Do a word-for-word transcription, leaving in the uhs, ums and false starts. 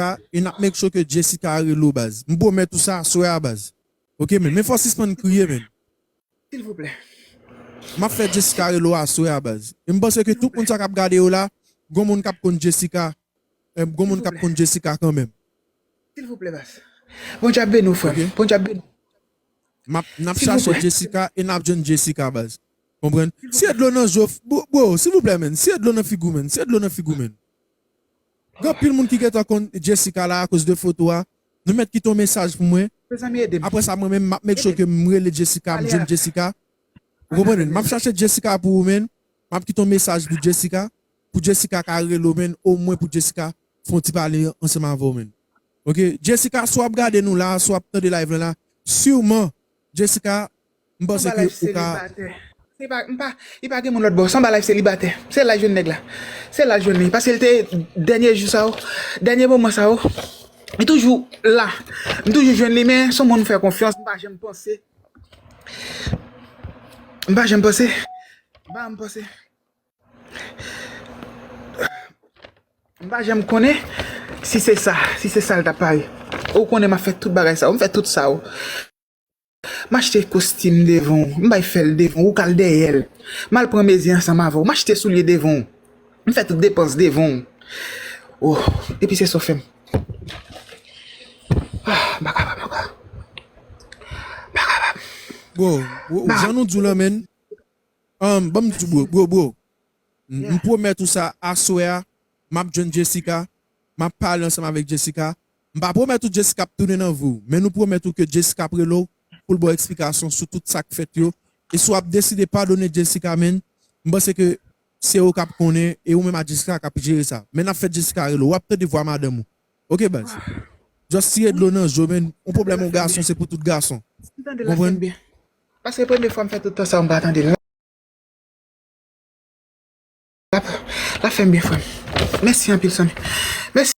Jessica, e n ap make sure ke Jessica rele w, baz. M pwomèt ou sa aswè a, baz. Ok, men, men fò w sispann kriye, men. Silvouplè. M ap fè Jessica rele w aswè a, baz. E m panse ke tout moun sa k ap gade yo la, gon moun k ap konn Jessica. Gon moun k ap konn Jessica kanmenm. Silvouplè, baz. Bondye ap beni w, frè m. Bondye ap beni w. M ap, n ap chache Jessica e n ap jwenn Jessica, baz. Konprann? Siye dlo nan je w, bro, silvouplè, menn. Siye dlo nan figi w, menn. Siye dlo nan figi w, menn. Gen anpil moun ki gentan konn Jessica la akoz de foto a. Nou mèt kite yon mesaj pou mwen. Apre sa, mwen menm, m ap make sure ke m rele Jessica, m jwenn Jessica. Ou konprann? M ap chache Jessica pou ou, menn. M ap kite yon mesaj pou Jessica. Pou Jessica ka rele w, menn. Omwen pou Jessica fè yon ti pale ansanm avè w, menn. Ok? Jessica, si w ap gade nou la, si w ap tande live lan la, siman, Jessica, m panse ke ou ka. Se pa, m pa, li pa gen moun lòt bò. Sanba Life selibatè. Se la l jwenn nèg la. Se la l jwenn li. Paske l te dènye jou sa yo, dènye moman sa yo. Li toujou la. M toujou jwenn li, men se yon moun m fè konfyans. M pa janm panse. M pa janm panse. M pa janm panse. M pa janm konnen si se sa, si se sa l t ap pare. Ou konnen m ap fè tout bagay sa yo. M fè tout sa yo. M achte kostim devan w, m bay fè l devan w, ou k al dèyè l. M al pran mezi ansanm avè w, m achte soulye devan w. M fè tout depans devan w. Oh, epi se sa w fè m. Ah, m pa kapab ankò. M pa kapab. Bro, bro, jan nou di w lan, menn. Um, ban m di w, bro, bro, bro. M pwomèt ou sa, aswè a, m ap jwenn Jessica, m ap pale ansanm avèk Jessica. M pa pwomèt ou Jessica ap tounen nan vi w, men nou pwomèt ou ke Jessica ap rele w pou l ba w eksplikasyon sou tout sa k fèt yo. E si w ap deside padone Jessica, menn, m panse ke se ou k ap konnen, e ou menm a Jessica k ap jere sa. Men n ap fè Jessica rele w, w ap tande vwa madanm ou. Ok, baz? Just siye dlo nan je w, menn. Yon pwoblèm yon gason, se pou tout gason. Ou konprann? Paske premye fwa m fè tout tan sa, m pa tande l. L ap fè m byen, frè m. Mèsi anpil, zanmi. Mèsi.